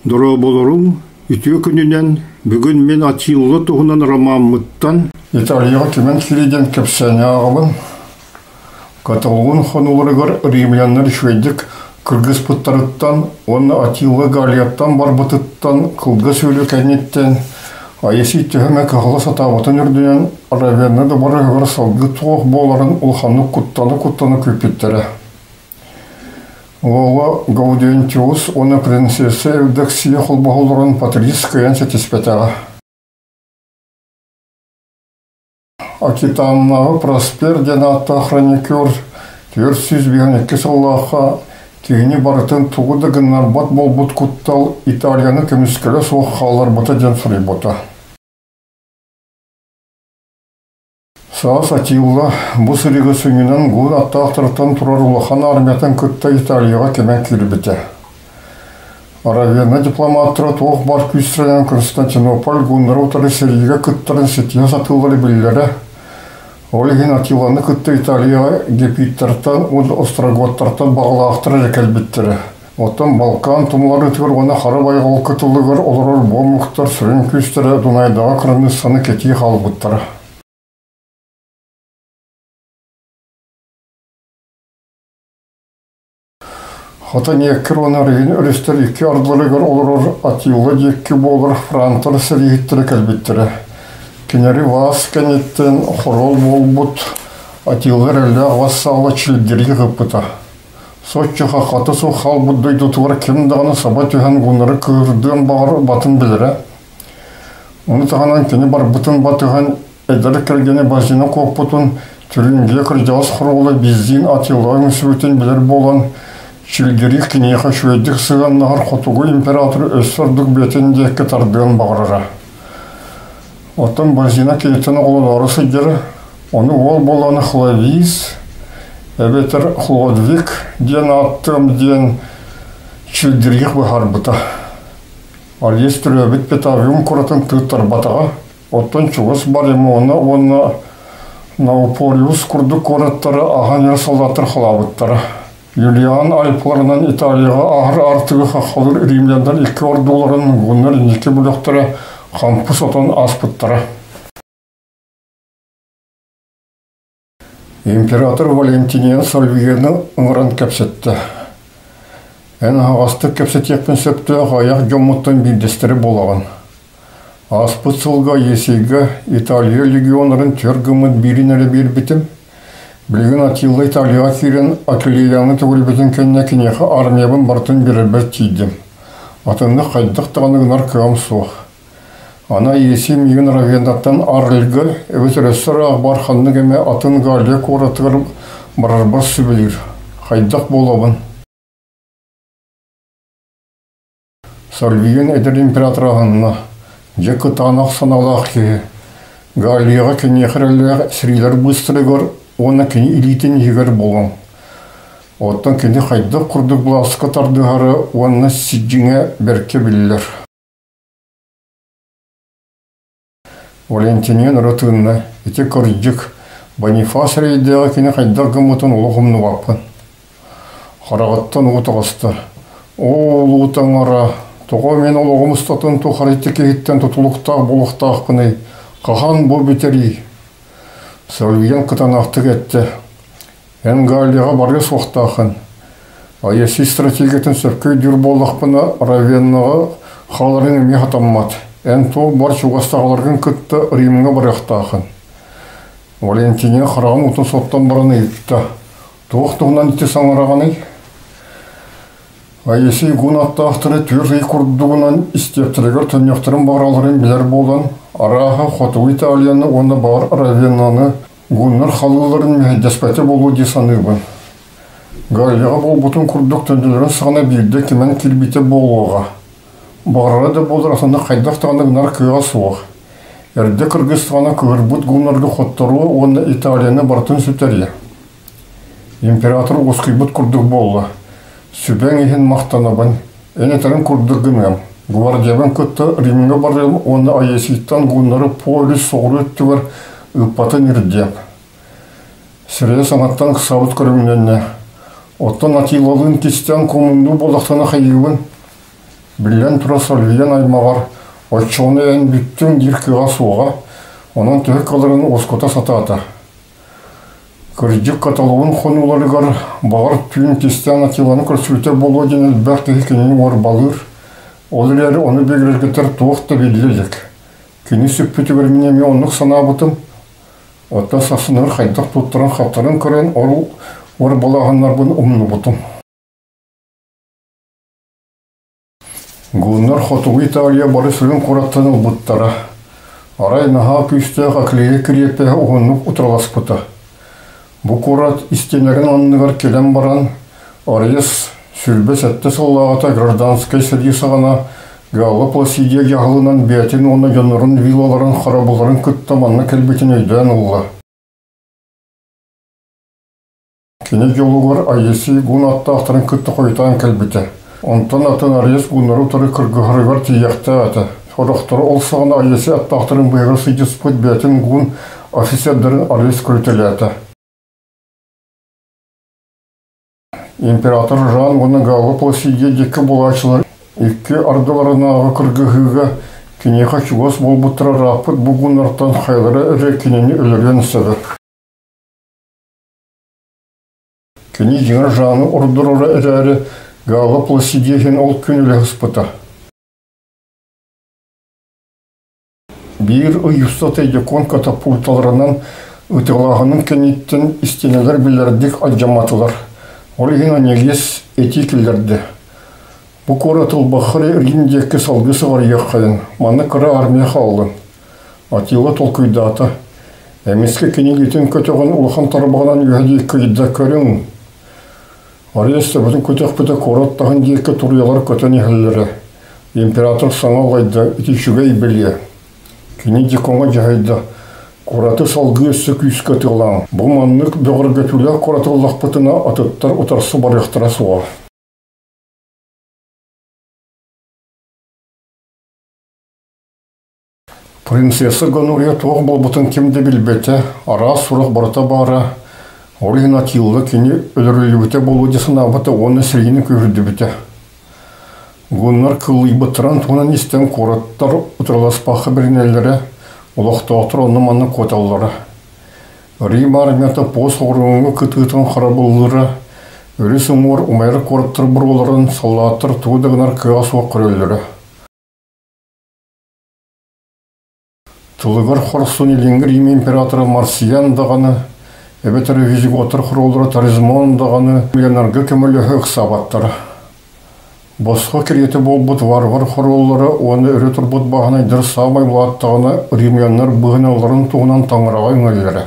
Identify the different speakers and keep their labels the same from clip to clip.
Speaker 1: Дорооболоруҥ, үтүө күнүнэн! Бүгүн мин Атилла туһунан ромаммыттан
Speaker 2: Италияҕа кимэн киирии диэн кэпсээни ааҕабын. Каталон хонууларыгар римляннар үчүгэйдик кыргыспыттарыттан уонна Атилла Галияттан барбытыттан кылгас өлүү кэнниттэн Айесий төһө эмэ кыһала сатаабытын үрдүнэн Равенна да барыһыгар салгыы туох буоларын улаханнык куттана-куттана күүппүттэрэ. Уола Гаудентиус уонна принцесса Евдоксия холбоһоллорун Патрис кыайан ситиспэтэҕэ. Акитаннааҕы Проспер диэн ааттаах хроникер 452 сыллаахха киһини барытын тугу да гыннарбат буолбут куттал Италияны көмүскэлэ суох хаалларбыта диэн суруйбута. Саас Атилла бу сырыыга сүнньүнэн гуун аттаахтарыттан турар улахан армиятын кытта Италияҕа кимэн киирбитэ. Равенна дипломаттара туох баар күүстэринэн Константинополь гуннары утары сэриигэ кыттарын ситиһэ сатыыллара биллэрэ. Ол иһин Атиланы кытта Италияҕа гепидтартан уонна остроготтартан баҕалаахтар эрэ кэлбиттэрэ. Оттон Балкан тумуларытыгар уонна Хара байҕал кытылыгар олорор буомуктар сүрүн күүстэрэ Дунайдааҕы кыраныыссаны кэтии хаалбыттара. Хата Ньиэккэр уонна Рейн өрүстэр икки ардыларыгар олорор Атилла диэки буолар франтар сэрииһиттэрэ кэлбиттэрэ. Кинилэри Ваас кэнниттэн хоруол буолбут Атилла эрэллээх вассала Чилдирги ыппыта. Соччо хаххата суох хаалбыт дойдутугар ким даҕаны саба түһэн гуннары кыырдыан баҕарбатын билэрэ. Ону таһынан кини барбытын батыһан эдэр кэргэни Базина куоппутун, Түрүнгүө кырдьаҕас хоруола Бездин Атилла үҥсүбүтүн билэр буолан, Чилгирих киниэхэ үчүгэйдик сыһыаннаһар хотугу император өссө ордук бэйэтин диэки тардыан баҕарара. Оттон Базина киниттэн оҕолоноору сылдьара, ону уол буолан Хловис эбэтэр Хлодвиг диэн ааттыам диэн Чилгирих быһаарбыта. Алиес төрөөбүт Петавиум куоратын тыыттарбатаҕа, оттон чугас Баримона уонна Науполиус курдук куораттары ахан эр солдаттар халаабыттара. Юлиан Альпларынан Италияҕа ааһар аартыгы хаххалыыр римляннар икки ордууларын гуннар инники бөлөхтөрө хампы сотон ааспыттара. Император Валентиниан Сальвияны ыҥыран кэпсэттэ. Эн аһаҕастык кэпсэтиэхпин сөптөөх айах дьоммуттан биирдэстэрэ буолаҕын. Ааспыт сылга Есейгэ Италия легионнарын түөрт гыммыт биирин эрэ биэрбитим. Билигин Атилла Италияҕа киирэн Акилеяны төгүрүйбүтүн кэннэ киниэхэ армиябын барытын биэрэрбэр тиийдим. Атыннык хайдах даҕаны гынар кыаҕым суох. Аны Есей миигин Равеннаттан Арльга эбэтэр өссө ыраах баар ханнык эмэ атын Галлия куоратыгар барарбар сүбэлиир. Хайдах буолабын? Сальвиен эдэр император аһынна, дьэ кытаанах санаалаах киһи, Галлияҕа киниэхэ эрэллээх сэриилэр быыстарыгар уонна кини илиитин иһигэр буолуҥ. Оттон кини хайдах курдук былааска тардыһара уонна сидьиҥэ бэркэ биллэр. Валентиниан өрө тыынна, ити кырдьык, Бонифас эрэйдээҕи кини хайдах гыммытын олох умнубаппын. Хараҕыттан уу таҕыста. Оо, улуу таҥара, тоҕо мин олоҕум устатын тухары ити киһиттэн тутулуктаах буолуохтаахпыный? Хаһан бу бүтэрий? Сальвиан кытаанахтык эттэ. Эн Галияҕа барыа суохтааххын. Айаси стратегиятын сөпкө өйдүүр буоллахпына, Равеннаҕа хааларыҥ эмиэ сатаммат. Эн туох бар чугастаҕаларгын кытта Римҥа барыахтааххын. Валентина хараҕын уутун соттон баран ыйытта: «Туох туһунан ити саҥараҕыный?» Айаси гун аттаахтара түөрт ый курдугунан истиэптэригэр төннүөхтэрин баҕаралларын билэр буолан, арааһа Хотугу Италияны уонна баҕар Равеннаны Гуннар халыыларын мэһэйдэспэтэ буолуо дии саныыбын. Галияҕа буолбутун курдук төннөлөрүн саҕана биирдэ кимэн киирбитэ буолуоҕа. Баҕарара да буоллар атыннык хайдах даҕаны гынар кыаҕа суох. Эрдэ кыргыстаҕына кыһырбыт гуннарга хотторуо уонна Италияны барытын сүтэриэ. Император уоскуйбут курдук буолла. Сүбэҥ иһин махтанабын. Эн этэриҥ курдук гыныам. Гвардиябын кытта Римҥэ барыам уонна Аесийтан гуннары полюс соҕуруу өттүгэр ыыппатын ирдиэм. Сирэйэ саҥаттан ыксаабыт көрүҥнэннэ. Оттон Атилалыын кистээн куомуннуу буоллахтана хайыыбын? Биллэн турар, Сальвиян аймаҕар оччоҕуна эн бүттүҥ диир кыаҕа суоҕа, онон төһө кыалларын уоскута сатаата. Кырдьык, каталогын хонууларыгар баҕар түүн кистээн Атиланы көрсүбүтэ буолуо диэн элбэх киһи кинини уорбалыыр, ол эрээри ону бигэргэтэр туох да биллэ илик. Кини сүппүтүгэр мин эмиэ оннук санаабытым, оттон сарсыныгар хайдах туттаран-хаптаран көрөн ол уорбалааһыннарбын умнубутум. Гуннар Хотугу Италия бары сүрүн куораттан ылбыттара. Арай наһаа күүстээх Аклея кириэппэһэ уһуннук утарыласпыта. Бу куорат истиэнэлэрин анныгар кэлэн баран, Арес 27 сыллааҕыта гражданскай сэрии саҕана Галла Пласидия дьаһалынан бэйэтин уонна дьоннорун виллаларын харабылларын кытта манна кэлбитин өйдөөн ылла. Кини дьолугар Айеси гун аттаахтарын кытта хойутаан кэлбитэ. Онтон атын Ариес гуннары утары кыргыһарыгар тиийиэхтээх этэ. Сорохторо ол саҕана Айеси аттаахтарын быыһыгар сылдьыспыт бэйэтин гун офицердарын Ариес көрүтэлээтэ. Император Жан уонна Галла Пласидия диэки буолааччылар икки ардыларынааҕы кыргыһыыга киниэхэ чугас буолбуттара ырааппыт бу гуннартан хайалара эрэ кинини өлөрүөн сөбө. Кини дьиҥэр Жаны ордороро эрээри, Гаала Пласидия иһин ол күн үлэ ыспыта. Биир ый устата дьокуон катапульталарынан ытыалааһынын кэнниттэн истиэнэлэр биллэрдик алдьамматылар. Ол иһин Анелис этии киллэрдэ. Бу куорат ылбаххар Рим диэки салгыы сыҕарыйыаххайын, манна кыра армия хааллын. Атила толкуйдаата. Эмискэ кини илиитин көтөҕөн улахан тарбаҕынан үөһэ диэки ыйда көрүҥ. Арыйа сөбөтүн көтөхпүтэ куорат таһын диэки туруйалар көтөн иһэллэрэ. Император саҥа аллайда, ити үчүгэй бэлиэ. Кини Дикоҥа дьаһайда. Куораты салгыы өссө күүскэ ытыалааҥ. Бу маннык бөҕөргөтүүлээх куораты ыллахпытына атыттар утарса барыахтара суоҕа. Принцесса Гонория туох буолбутун ким да билбэтэ, араас сурах барыта баара, ол иһин Атилла кини өлөрүллүбүтэ буолуо дии санаабыта уонна сэриини күүһүрдүбүтэ. Гуннар кыллыйбыттарын туһунан истэн куораттар утарыласпакка бэринэллэрэ, олохтоохтор онно-манна куоталлара. Рим армията пост оҕуруоҥҥа кытыытын харабыллыыра, өрүс уҥуор умайар куораттар буруоларын саллааттар тугу да гынар кыаҕа суох көрөллөрө. Тылыгар хорсун Илиҥҥи Рим императора Марсиан даҕаны, эбэтэр визиготтар хоруоллара Таризмон даҕаны Ленарга көмөлөһө ыксаабаттара. Босхо кэриэтэ буолбут варвар хоруоллара уонна өрө турбут бааһынайдар саамай улааттаҕына римляннар быһыналларын туһунан таҥараҕа үҥэллэрэ.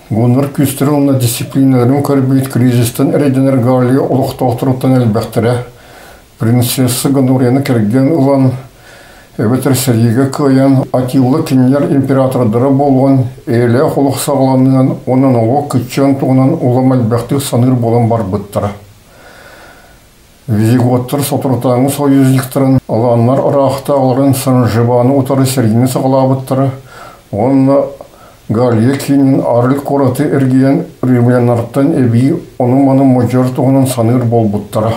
Speaker 2: Гуннар күүстэрин уонна дисциплиналарын көрбүт кризистэн эрэйдэнэр Галлия олохтоохторуттан элбэхтэрэ. Принцесса Гонорияны кэргэн ылан, эбэтэр сэриигэ кыайан, Атилла кинилэр императордара буолуон, эйэлээх олох саҕаланыан уонна нолуок кыччыан туһунан улам элбэхтик саныыр буолан барбыттара. Визиготтар соторутааҥы союзниктарын алааннар ыраахтааҕыларын Санжибаны утары сэриини саҕалаабыттара уонна Галлия киинин Арль куораты эргийэн римляннартан эбии ону-маны модьуйар туһунан саныыр буолбуттара.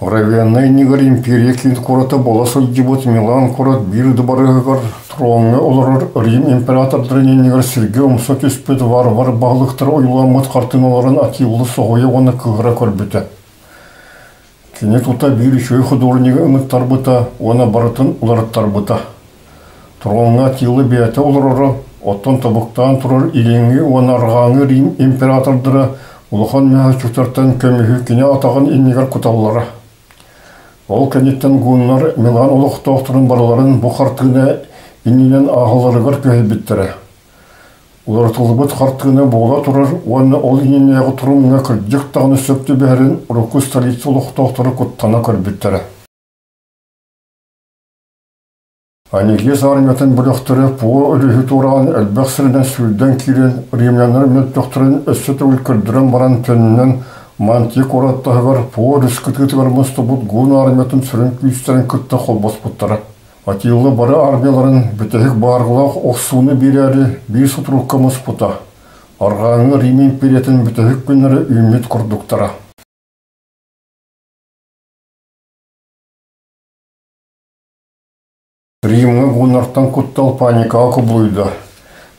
Speaker 2: Равенна иннигэр империя киин куората буола сылдьыбыт Милан куорат биир дыбарыаһыгар троҥҥа олорор Рим императордарын иннигэр сиргэ умса түспүт варвар баһылыктара ойууламмыт хартыыналарын Атилла соһуйа уонна кыыһыра көрбүтэ. Кини тута биир үчүгэй художнигы ыҥыттарбыта уонна барытын уларыттарбыта. Троҥҥа Атилла бэйэтэ олороро, оттон тобуктаан турар Илиҥҥи уонна Арҕааҥҥы Рим императордара улахан мөһөөччүктэртэн көмүһү кини атаҕын иннигэр куталлара. Ол кэнниттэн гуннар Милан олохтоохторун барыларын бу хартыына иннинэн ааһалларыгар күһэйбиттэрэ. Уларытыллыбыт хартыына буола турар уонна ол иннинээҕи турумҥа кырдьык даҕаны сөп түбэһэрин урукку столица олохтоохторо куттана көрбүттэрэ. Анегиз армиятын бөлөхтөрө По өрүһү туораан элбэх сиринэн сүүрдэн киирэн римляннар мөлтөхтөрүн өссө төгүл көрдөрөн баран төннөн Мантия куорат таһыгар По өрүс кытыытыгар мустубут гун армиятын сүрүн күүстэрин кытта холбоспуттара. Атилла бары армияларын бүтэһик бааргылаах охсууну биэрээри биир сутурукка муспута. Арҕааҥҥы Рим империятын бүтэһик күннэрэ үүммүт курдуктара. Римҥа гуннартан куттал паникаҕа кубулуйда.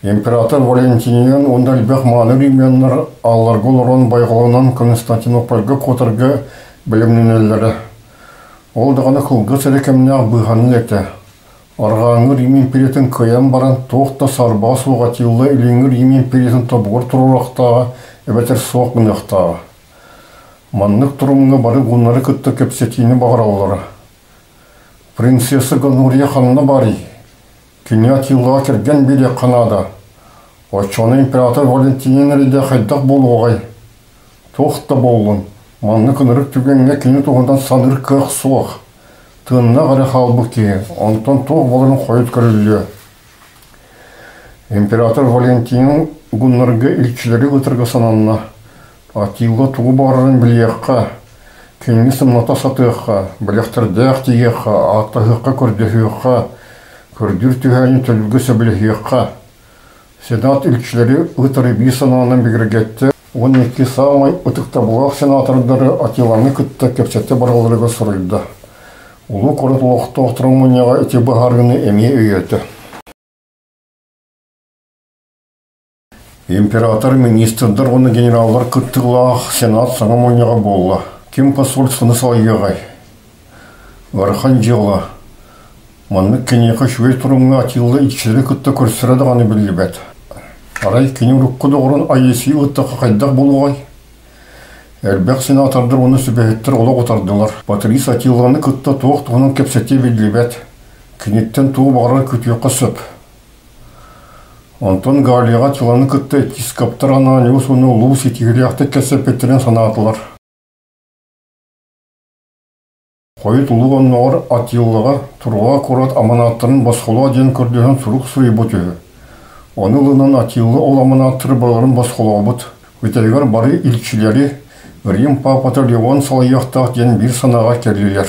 Speaker 2: Император Валентиниан уонна элбэх мааны римляннар аалларга олорон байҕалынан Константинопольга куотарга бэлэмнэнэллэрэ. Ол даҕаны кылгас эрэ кэмнээх быыһаныы этэ. Арҕааҥҥы Рим империятын кыайан баран туох да саарбаҕа суох Атилла Илиҥҥи Рим империятын тобугар туруорахтааҕа эбэтэр суох гыныахтааҕа. Маннык торумҥа бары гуннары кытта кэпсэтиини баҕараллара. Принцесса Гонория ханна барый? Кини Атиллаҕа кэргэн биэриэххэ наада. Оччоҕуна император Валентинин эрэйдээх хайдах буолуоҕай? Туох да буоллун, маннык ынырык түгэҥҥэ кини туһунан саныыр кыах суох. Тыыннаах эрэ хаалбыт киһи, онтон туох буоларын хойут көрүллүө. Император Валентинин гуннарга илчилэри ыытарга сананна. Атилла тугу баҕарарын билиэххэ, кинини сымната сатыахха, бэлэхтэрдээх тиийиэххэ, ааттаһыахха-көрдөһүөххэ, көрдүүр түһээнин төлүүргэ сөбүлэһиэххэ. Сенат илчилэри ыытары биир санаанан бигэргэттэ уонна икки саамай ытыктабыллаах сенатордары Атиланы кытта кэпсэтэ баралларыгар соруйда. Улуу куорат олохтоохторун мунньаҕа ити быһаарыыны эмиэ өйөөтө. Император, министрдар уонна генераллар кыттыылаах Сенат саҥа мунньаҕа буолла. Ким посольствоны салайыаҕай? Ыарахан дьыала. Маннык киниэхэ үчүгэй торумҥа Атилла иччилэри кытта көрсөрө даҕаны биллибэт. Арай кини урукку доҕорун Аесий ыыттахха хайдах буолуоҕай? Элбэх сенатордар уонна сүбэһиттэр олох утардылар. Патрис Атилланы кытта туох туһунан кэпсэтиэ биллибэт. Киниттэн тугу баҕарар күтүөххэ сөп. Онтон Галияҕа Атилланы кытта епископтар Ананиус уонна улуу ситиһиилээхтик кэпсэппиттэрин санаатылар. Хойут улуу онноҕор Атиллаҕа Турҕаа куорат аманааттарын босхолоо диэн көрдөһөн сурук суруйбут үһү. Ону ылынан Атилла ол аманааттары барыларын босхолообут. Бүтэһигэр бары илчилэри Рим папата Леон салайыахтаах диэн биир санааҕа кэллилэр.